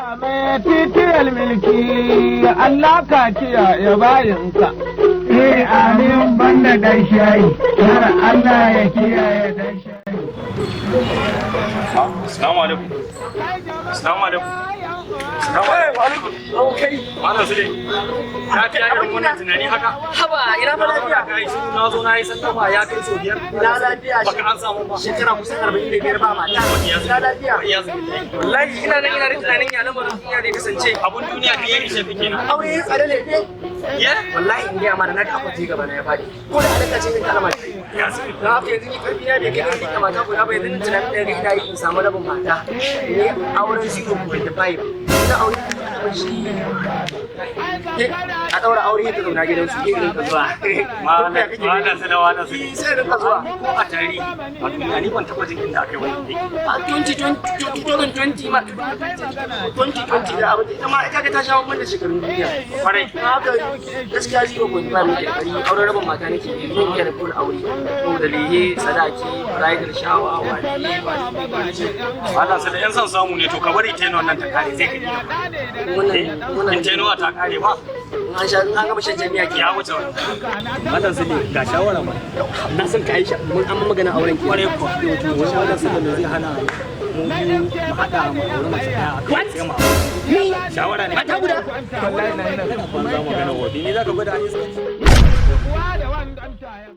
Mai titiyar milki, Allah ka kiyaye bayinka. Eh, amin, banda dan shayi, har Allah ya kiyaye dan shayi. Assalamu alaikum. Assalamu alaikum. Assalamu alaikum. Malam Sule. Ya fi irin wannan tunani haka? Haba, ina fa lafiya? Kai shi na zo na yi sallama ya kai sau 5. Ina lafiya? Baka an samu ba. Shekara kusan 45 ba mata. Ina lafiya? Wallahi ina nan ina da tunanin ya lamarin duniya ne kasance. Abun duniya ne ya ishe kake na. Aure ya tsada lefe. Ye? Wallahi in gaya mana na ga akwati gaba na ya faɗi. Ko da alaka ce min kalma ce. Ya Sule. Na haka yanzu ni karfi na bai kai an rike mata guda ba, yanzu tunanin da ga ina yi in samu rabin mata. Ni auren 0.5. Ina aure shi a ɗaura aure ta zauna gidansu ke rinka zuwa. Malam Malam Sule, Malam Sule. Sai rinka zuwa. Ko a tarihi a duniya ni ban taɓa jin inda aka yi wannan aiki. A 2020 ma, 2020 da abu ita ma ita ga ta sha bamban da shekarun duniya. Kwarai. Na haka gaskiya 0.5 nake da kari, auren rabin mata nake yi, zan iya da full aure saboda lehe, sadaki, bridal shower, wani wani wani. Malam Sule, in son samu ne to ka bari tenuwan nan ta kare sai ka yi. Wannan wannan In tenuwa ta kare ba in an sha, in an gama shan jami'a ke ya wuce wannan. Malam Sule, ga shawara ba. Na san ka yi sha mun an magana auren ke. Kwarai kuwa. Wai Malam Sule, me zai hana mu biyu mu haɗa mu auri mace ɗaya a kan sai mu Ni shawara ne. Mata guda? Wallahi na ina kana banza magana wobi ni zaka gwada an iskanci. Kuwa da wandanta ya